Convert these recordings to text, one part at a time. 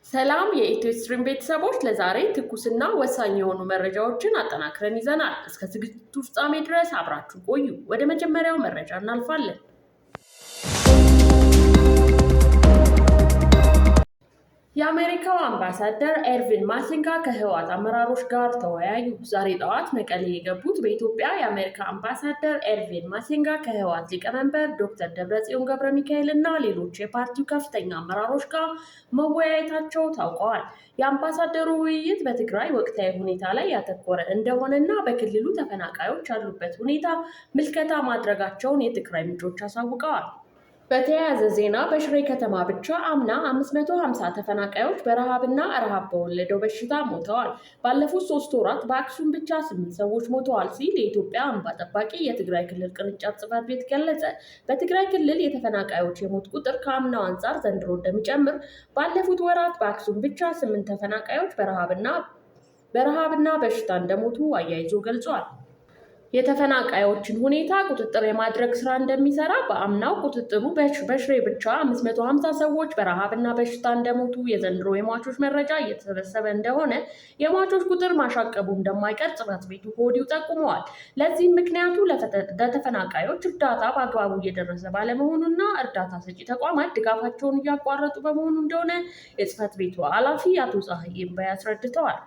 ሰላም የኢትዮ ስትሪም ቤተሰቦች፣ ለዛሬ ትኩስና ወሳኝ የሆኑ መረጃዎችን አጠናክረን ይዘናል። እስከ ዝግጅቱ ፍጻሜ ድረስ አብራችሁ ቆዩ። ወደ መጀመሪያው መረጃ እናልፋለን። የአሜሪካው አምባሳደር ኤርቪን ማሲንጋ ከህወሓት አመራሮች ጋር ተወያዩ። ዛሬ ጠዋት መቀሌ የገቡት በኢትዮጵያ የአሜሪካ አምባሳደር ኤርቪን ማሲንጋ ከህወሓት ሊቀመንበር ዶክተር ደብረጽዮን ገብረ ሚካኤል እና ሌሎች የፓርቲው ከፍተኛ አመራሮች ጋር መወያየታቸው ታውቀዋል። የአምባሳደሩ ውይይት በትግራይ ወቅታዊ ሁኔታ ላይ ያተኮረ እንደሆነና በክልሉ ተፈናቃዮች ያሉበት ሁኔታ ምልከታ ማድረጋቸውን የትግራይ ምንጮች አሳውቀዋል። በተያያዘ ዜና በሽሬ ከተማ ብቻ አምና 550 ተፈናቃዮች በረሃብና ረሃብ በወለደው በሽታ ሞተዋል። ባለፉት 3 ወራት በአክሱም ብቻ ስምንት ሰዎች ሞተዋል ሲል የኢትዮጵያ እንባ ጠባቂ የትግራይ ክልል ቅርንጫፍ ጽሕፈት ቤት ገለጸ። በትግራይ ክልል የተፈናቃዮች የሞት ቁጥር ከአምናው አንጻር ዘንድሮ እንደሚጨምር፣ ባለፉት ወራት በአክሱም ብቻ ስምንት ተፈናቃዮች በረሃብና በሽታ እንደሞቱ አያይዞ ገልጿል። የተፈናቃዮችን ሁኔታ ቁጥጥር የማድረግ ስራ እንደሚሰራ፣ በአምናው ቁጥጥሩ በሽሬ ብቻ 550 ሰዎች በረሃብና በሽታ እንደሞቱ፣ የዘንድሮ የሟቾች መረጃ እየተሰበሰበ እንደሆነ፣ የሟቾች ቁጥር ማሻቀቡ እንደማይቀር ጽሕፈት ቤቱ ከወዲሁ ጠቁመዋል። ለዚህም ምክንያቱ ለተፈናቃዮች እርዳታ በአግባቡ እየደረሰ ባለመሆኑና እርዳታ ሰጪ ተቋማት ድጋፋቸውን እያቋረጡ በመሆኑ እንደሆነ የጽሕፈት ቤቱ ኃላፊ አቶ ፀሐዬ እምባዬ አስረድተዋል።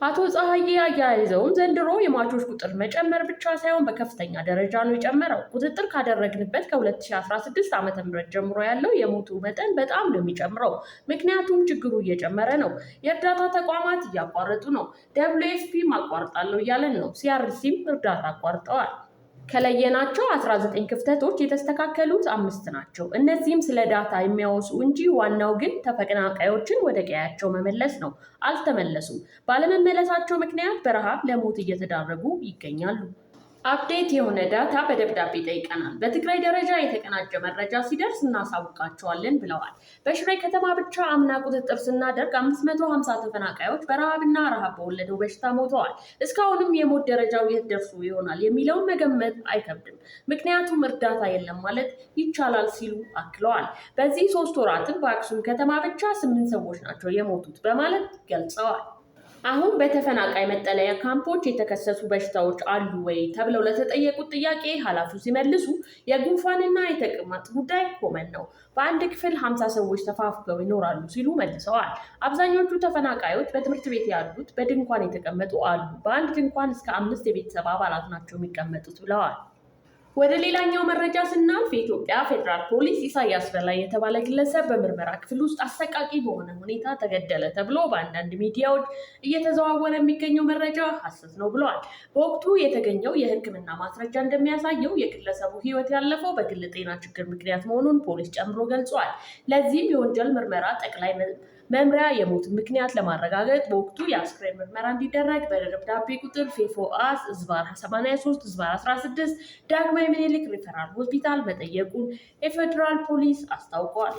አቶ ፀሐዬ አያይዘውም ዘንድሮ የሟቾች ቁጥር መጨመር ብቻ ሳይሆን በከፍተኛ ደረጃ ነው የጨመረው። ቁጥጥር ካደረግንበት ከ2016 ዓ.ም ጀምሮ ያለው የሞቱ መጠን በጣም ነው የሚጨምረው። ምክንያቱም ችግሩ እየጨመረ ነው። የእርዳታ ተቋማት እያቋረጡ ነው። WFP አቋርጣለሁ እያለን ነው። CRC ም እርዳታ አቋርጠዋል። ከለየናቸው 19 ክፍተቶች የተስተካከሉት አምስት ናቸው። እነዚህም ስለ data የሚያወሱ እንጂ ዋናው ግን ተፈናቃዮችን ወደ ቀያቸው መመለስ ነው። አልተመለሱም። ባለመመለሳቸው ምክንያት በረሃብ ለሞት እየተዳረጉ ይገኛሉ። Update የሆነ data በደብዳቤ ጠይቀናል። በትግራይ ደረጃ የተቀናጀ መረጃ ሲደርስ እናሳውቃቸዋለን ብለዋል። በሽሬ ከተማ ብቻ አምና ቁጥጥር ስናደርግ 550 ተፈናቃዮች በረሃብና ረሃብ በወለደው በሽታ ሞተዋል። እስካሁንም የሞት ደረጃው የት ደርሶ ይሆናል የሚለውን መገመት አይከብድም። ምክንያቱም እርዳታ የለም ማለት ይቻላል ሲሉ አክለዋል። በዚህ 3 ወራትም በአክሱም ከተማ ብቻ ስምንት ሰዎች ናቸው የሞቱት በማለት ገልጸዋል። አሁን በተፈናቃይ መጠለያ ካምፖች የተከሰቱ በሽታዎች አሉ ወይ ተብለው ለተጠየቁት ጥያቄ ኃላፊው ሲመልሱ፣ የጉንፋንና የተቅማጥ ጉዳይ common ነው። በአንድ ክፍል 50 ሰዎች ተፋፍገው ይኖራሉ ሲሉ መልሰዋል። አብዛኞቹ ተፈናቃዮች በትምህርት ቤት ያሉት፣ በድንኳን የተቀመጡ አሉ። በአንድ ድንኳን እስከ አምስት የቤተሰብ አባላት ናቸው የሚቀመጡት ብለዋል። ወደ ሌላኛው መረጃ ስናልፍ የኢትዮጵያ ፌዴራል ፖሊስ ኢሳያስ በላይ የተባለ ግለሰብ በምርመራ ክፍል ውስጥ አሰቃቂ በሆነ ሁኔታ ተገደለ ተብሎ በአንዳንድ ሚዲያዎች እየተዘዋወረ የሚገኘው መረጃ ሐሰት ነው ብለዋል። በወቅቱ የተገኘው የሕክምና ማስረጃ እንደሚያሳየው የግለሰቡ ሕይወት ያለፈው በግል ጤና ችግር ምክንያት መሆኑን ፖሊስ ጨምሮ ገልጿል። ለዚህም የወንጀል ምርመራ ጠቅላይ መምሪያ የሞት ምክንያት ለማረጋገጥ በወቅቱ የአስክሬን ምርመራ እንዲደረግ በደብዳቤ ቁጥር ፌፎአስ/83/16 ዳግማዊ ምኒልክ ሪፈራል ሆስፒታል መጠየቁን የፌዴራል ፖሊስ አስታውቋል።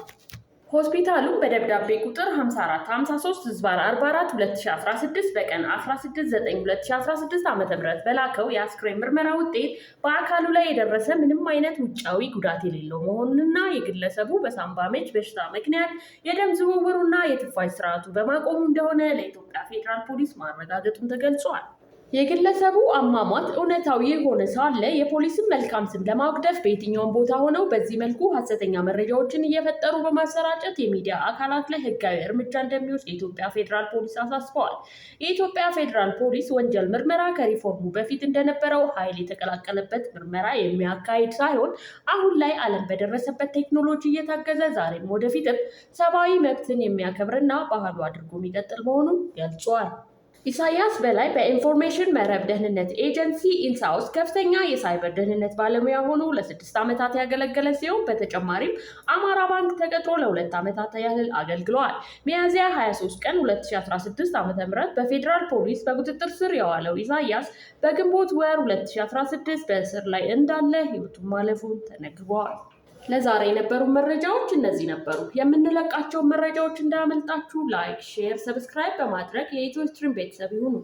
ሆስፒታሉም በደብዳቤ ቁጥር 5453/44 2016 በቀን 16/9/2016 ዓ.ም በላከው የአስክሬን ምርመራ ውጤት በአካሉ ላይ የደረሰ ምንም አይነት ውጫዊ ጉዳት የሌለው መሆኑንና የግለሰቡ በሳምባ ምች በሽታ ምክንያት የደም ዝውውሩና የትንፋሽ ስርዓቱ በማቆሙ እንደሆነ ለኢትዮጵያ ፌዴራል ፖሊስ ማረጋገጡን ተገልጿል። የግለሰቡ አሟሟት እውነታዊ የሆነ ሳለ የፖሊስን መልካም ስም ለማጉደፍ በየትኛውም ቦታ ሆነው በዚህ መልኩ ሀሰተኛ መረጃዎችን እየፈጠሩ በማሰራጨት የሚዲያ አካላት ላይ ሕጋዊ እርምጃ እንደሚወስድ የኢትዮጵያ ፌዴራል ፖሊስ አሳስበዋል። የኢትዮጵያ ፌዴራል ፖሊስ ወንጀል ምርመራ ከሪፎርሙ በፊት እንደነበረው ኃይል የተቀላቀለበት ምርመራ የሚያካሂድ ሳይሆን፣ አሁን ላይ ዓለም በደረሰበት ቴክኖሎጂ እየታገዘ ዛሬም ወደፊትም ሰብአዊ መብትን የሚያከብርና ባህሉ አድርጎ የሚቀጥል መሆኑን ገልጿል። ኢሳያስ በላይ በኢንፎርሜሽን መረብ ደህንነት ኤጀንሲ ኢንሳ ውስጥ ከፍተኛ የሳይበር ደህንነት ባለሙያ ሆኖ ለ6 ዓመታት ያገለገለ ሲሆን፣ በተጨማሪም አማራ ባንክ ተቀጥሮ ለ2 ዓመታት ያህል አገልግለዋል። ሚያዝያ 23 ቀን 2016 ዓ.ም በፌዴራል ፖሊስ በቁጥጥር ስር የዋለው ኢሳያስ በግንቦት ወር 2016 በእስር ላይ እንዳለ ህይወቱን ማለፉን ተነግሯል። ለዛሬ የነበሩ መረጃዎች እነዚህ ነበሩ። የምንለቃቸውን መረጃዎች እንዳያመልጣችሁ like፣ share፣ subscribe በማድረግ የኢትዮ ስትሪም ቤተሰብ ይሁኑ።